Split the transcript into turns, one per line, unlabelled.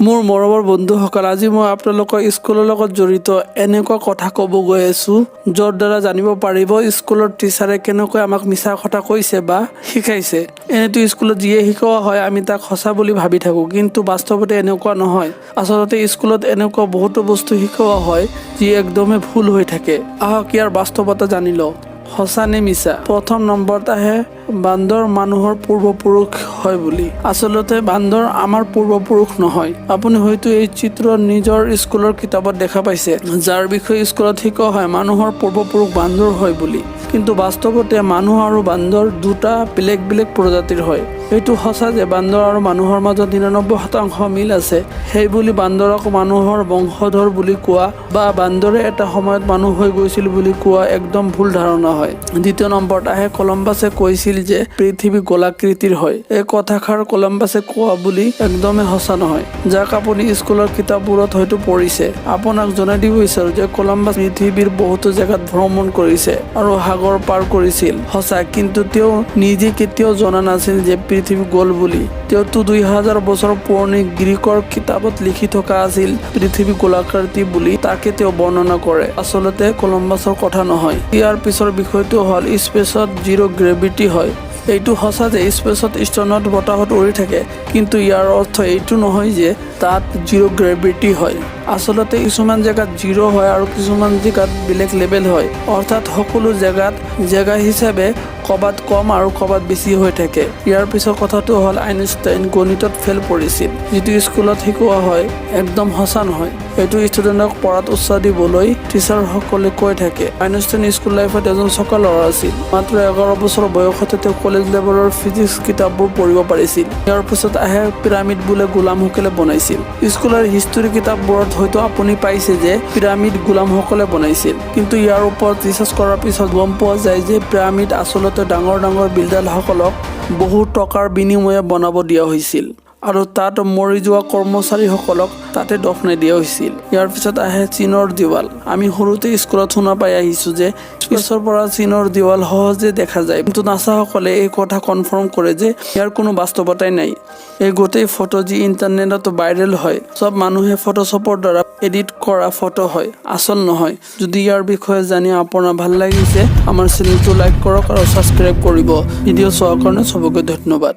মোৰ মৰমৰ বন্ধুসকল, আজি মই আপোনালোকৰ স্কুলৰ লগত জড়িত এনেকুৱা কথা ক'ব গৈ আছোঁ, য'ৰ দ্বাৰা জানিব পাৰিব স্কুলৰ টিচাৰে কেনেকৈ আমাক মিছা কথা কৈছে বা শিকাইছে। এনেতো স্কুলত যিয়ে শিকোৱা হয়, আমি তাক সঁচা বুলি ভাবি থাকোঁ, কিন্তু বাস্তৱতে এনেকুৱা নহয়। আচলতে স্কুলত এনেকুৱা বহুতো বস্তু শিকোৱা হয়, যি একদমেই ভুল হৈ থাকে। আহক, ইয়াৰ বাস্তৱতা জানি লওঁ, সঁচা নে মিছা। প্ৰথম নম্বৰত আহে বান্দৰ মানুহৰ পূৰ্বপুৰুষ হয় বুলি। আচলতে বান্দৰ আমাৰ পূৰ্বপুৰুষ নহয়। আপুনি হয়তো এই চিত্ৰ নিজৰ স্কুলৰ কিতাপত দেখা পাইছে, যাৰ বিষয়ে স্কুলত শিকোৱা হয় মানুহৰ পূৰ্বপুৰুষ বান্দৰ হয় বুলি। কিন্তু বাস্তৱতে মানুহ আৰু বান্দৰ দুটা বেলেগ বেলেগ প্ৰজাতিৰ হয়। এইটো সঁচা যে বান্দৰ আৰু মানুহৰ মাজত 99% মিল আছে। সেইবুলি বান্দৰক মানুহৰ বংশধৰ বুলি কোৱা বা বান্দৰে এটা সময়ত মানুহ হৈ গৈছিল বুলি কোৱা একদম ভুল ধাৰণা হয়। দ্বিতীয় নম্বৰত আহে কলম্বাছে কৈছিল যে পৃথিৱী গোলাকৃতিৰ হয়। এই কথাষাৰ কলম্বাছে কোৱা বুলি একদমেই সঁচা নহয়, যাক আপুনি স্কুলৰ কিতাপবোৰত হয়তো পঢ়িছে। আপোনাক জনাই দিব বিচাৰো যে কলম্বাছ পৃথিৱীৰ বহুতো জেগাত ভ্ৰমণ কৰিছে আৰু সাগৰ পাৰ কৰিছিল সঁচা, কিন্তু তেওঁ নিজে কেতিয়াও জনা নাছিল যে পৃথিৱী গোল বুলি। তেওঁতো 2000 বছৰ পুৰণি গ্ৰীকৰ কিতাপত লিখি থকা আছিল পৃথিৱী গোলাকৃতি বুলি, তাকে তেওঁ বৰ্ণনা কৰে, আচলতে কলম্বাছৰ কথা নহয়। ইয়াৰ পিছৰ বিষয়টো হ'ল স্পেচত জিৰ' গ্ৰেভিটি হয়। এইটো সঁচা যে স্পেচত এষ্ট্ৰনট বতাহত উৰি থাকে, কিন্তু ইয়াৰ অৰ্থ এইটো নহয় যে তাত জিৰ' গ্ৰেভিটি হয়। আচলতে কিছুমান জেগাত জিৰ' হয় আৰু কিছুমান জেগাত বেলেগ লেভেল হয়। অৰ্থাৎ সকলো জেগাত জেগা হিচাপে ক'ৰবাত কম আৰু ক'ৰবাত বেছি হৈ থাকে। ইয়াৰ পিছৰ কথাটো হ'ল আইনষ্টাইন গণিতত ফেইল কৰিছিল, যিটো স্কুলত শিকোৱা হয়, একদম সঁচা নহয়। এইটো ষ্টুডেণ্টক পঢ়াত উৎসাহ দিবলৈ টিচাৰসকলে কৈ থাকে। আইনষ্টাইন স্কুল লাইফত এজন চোকা ল'ৰা আছিল। মাত্ৰ 11 বছৰ বয়সতে তেওঁ কলেজ লেভেলৰ ফিজিক্স কিতাপবোৰ পঢ়িব পাৰিছিল। ইয়াৰ পিছত আহে পিৰামিড বোলে গোলামসকলে বনাইছিল। স্কুলৰ হিষ্টৰী কিতাপবোৰত হয়তো আপুনি পাইছে যে পিৰামিড গোলামসকলে বনাইছিল, কিন্তু ইয়াৰ ওপৰত ৰিচাৰ্চ কৰাৰ পিছত গম পোৱা যায় যে পিৰামিড আচলতে ডাঙৰ ডাঙৰ বিল্ডাৰসকলক বহু টকাৰ বিনিময়ে বনাব দিয়া হৈছিল আৰু তাত মৰি যোৱা কৰ্মচাৰীসকলক তাতে দফনাই দিয়া হৈছিল। ইয়াৰ পিছত আহে চীনৰ দেৱাল। আমি সৰুতে স্কুলত শুনা পাই আহিছো যে স্পেচৰ পৰা চীনৰ দেৱাল সহজে দেখা যায়, কিন্তু নাছাসকলে এই কথা কনফাৰ্ম কৰে যে ইয়াৰ কোনো বাস্তৱতাই নাই। এই গোটেই ফটো যি ইণ্টাৰনেটত ভাইৰেল হয়, চব মানুহে ফটোশ্বপৰ দ্বাৰা এডিট কৰা ফটো হয়, আচল নহয়। যদি ইয়াৰ বিষয়ে জানি আপোনাৰ ভাল লাগিছে, আমাৰ চেনেলটো লাইক কৰক আৰু ছাবস্ক্ৰাইব কৰিব। ভিডিঅ' চোৱাৰ কাৰণে চবকে ধন্যবাদ।